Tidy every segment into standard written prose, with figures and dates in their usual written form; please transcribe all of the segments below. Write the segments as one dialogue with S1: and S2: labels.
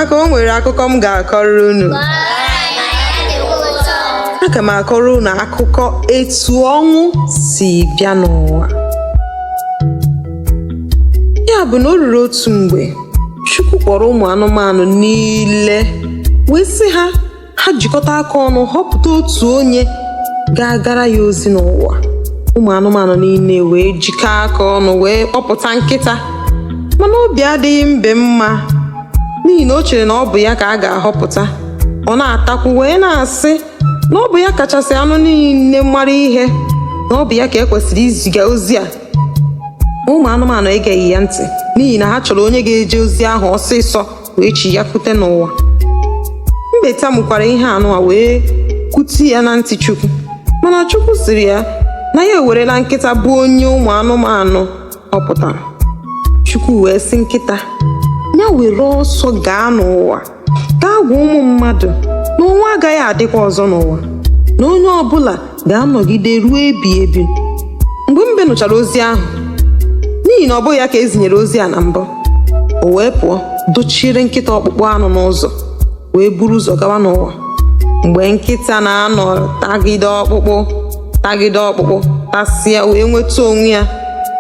S1: Ụmụaka, o nwere akụkọ m ga-akọrọ unu. Aga m akọrọ unu akụkọ etu ọnwụ si bịa n'ụwa. Ya bụ na o ruru otu mgbe, Chukwu kpọrọ ụmụ anụmanụ niile wee sị ha ha jikọta aka ọnụ họpụta otu onye ga-agara ya ozi n'ụwa. Ụmụ anụmanụ niile wee jikọọ aka ọnụ wee kpọpụta nkịta, mana obi adịghị mbe mma n'ihi na o chere na ọ bụ ya ka a ga-ahọpụta. Ọ na-atakwu wee na-asị na ọ bụ ya kachasị anụ niile mara ihe, na ọ bụ ya ka e kwesịrị iziga ozi a. Ụmụ anụmanụ egeghị ya ntị n'ihi na ha chọrọ onye ga-eje ozi ahụ ọsịsọ wee chiyakwute n'ụwa. Mbe tamukwara ihe anụwa wee kwute ya na ntị Chukwu, mana Chukwu sịrị ya na ya ewerela nkịta bụ onye ụmụ anụmanụ họpụtara. Chukwu wee sị nkịta ya were ọsọ gaa n'ụwa, gaa gwa ụmụ mmadụ na ọnwụ agaghị adịkwa ọzọ n'ụwa, na onye ọbụla ga-anọgide ruo ebi ebi. Mgbe mbe nụchara ozi ahụ, n'ihi na ọ bụghị ya ka e zinyere ozi a na mbụ, o wee pụọ dochiere nkịta ọkpụkpụ anụ n'ụzọ wee buru ụzọ gawa n'ụwa. Mgbe nkịta na-anọ tagide ọkpụkpụ tagide ọkpụkpụ tasịa wee nweta onwe ya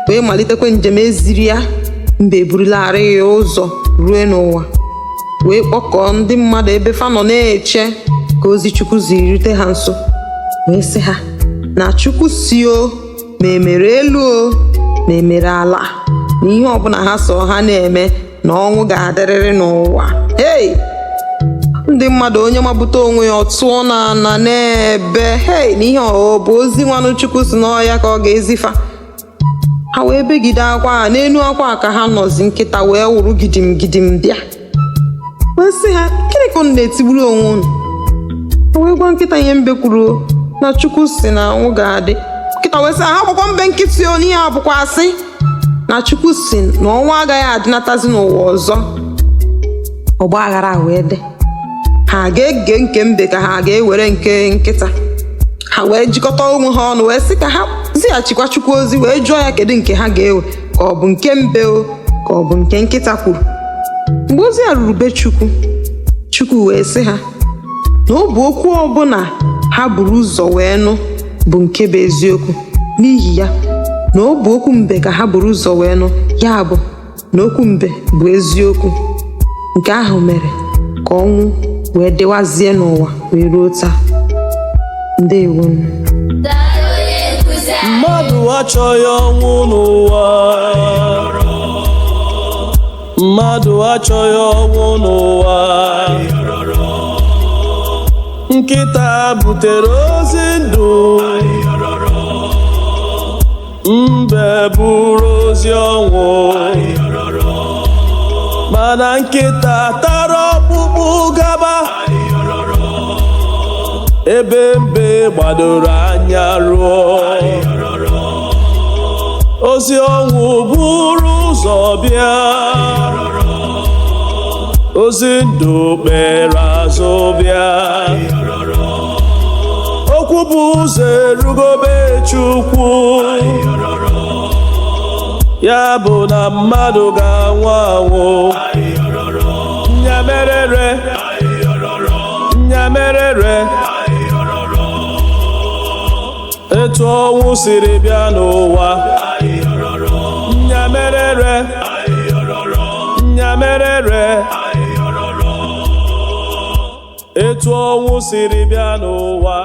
S1: wee malitekwa njem eziri ya, mbe eburularị ya ụzọ rue n'ụwa wee kpọkọọ ndị mmadụ ebe fa nọ na-eche ka ozi Chukwu ziri rute ha nso, wee sị ha na Chukwu si o ma emere elu o ma emere ala, na ihe ọbụla ha so ha na-eme, na ọnwụ ga-adịrịrị n'ụwa. Hei, ndị mmadụ, onye mabute onwe ya ọ tụọ n'ala n'ebe hei, na ihe ọ bụ ozi nwanụ Chukwu si n'ọya ka ọ ga-ezifa ha. Wee begide akwa a n'enu akwa ka ha nọzi, nkịta wee wụrụ gidim gidim bịa wee sị ha, gịnị ka unu na-etigburu onwe unu? Ha wee gwa nkịta ihe mbe kwuru, na Chukwu si na ọnwụ ga-adị. Nkịta wee sị ha gbakwa mbe nkịtị o, n'ihe a bụkwa asị, na Chukwu si na ọnwụ agaghị adịnatazi n'ụwa ọzọ. Ọgba aghara wee dị. Ha ga-ege nke mbe ka ha ga-ewere nke nkịta? Ha wee jikọta onwe ha ọnụ wee sị ka ha zighachikwa Chukwu ozi wee jụọ ya kedu nke ha ga-ewe, ka ọ bụ nke mbe o ka ọ bụ nke nkịta kwuru. Mgbe ozi a ruru be Chukwu, Chukwu wee sị ha na ọ bụ okwu ọbụla ha buru ụzọ wee nụ bụ nke bụ eziokwu, n'ihi ya na ọ bụ okwu mbe ka ha buru ụzọ wee nụ, ya bụ na okwu mbe bụ eziokwu. Nke ahụ mere ka ọnwụ wee dịwazie n'ụwa wee ruo taa. Ndewonu.
S2: Mmadụ achọghị ọnwụ n'ụwa, mmadụ achọghị ọnwụ n'ụwa. Nkịta butere ozi ndụ, mbe buru ozi ọnwụ, mana nkịta tara ọkpụkpụ gaba ebe mbe gbadoro anya rụọ ozi ọnwụ buru ụzọ bịa, ozi ndụ kpere azụ bịa. Okwu bụ ụzọ erugobe Chukwu, ya bụ na mmadụ ga-anwụ anwụ. Nyamerere, nyamerere, etu ọnwụ siri bịa n'ụwa. Nyamerere, nyamerere, etu ọnwụ siri bịa n'ụwa.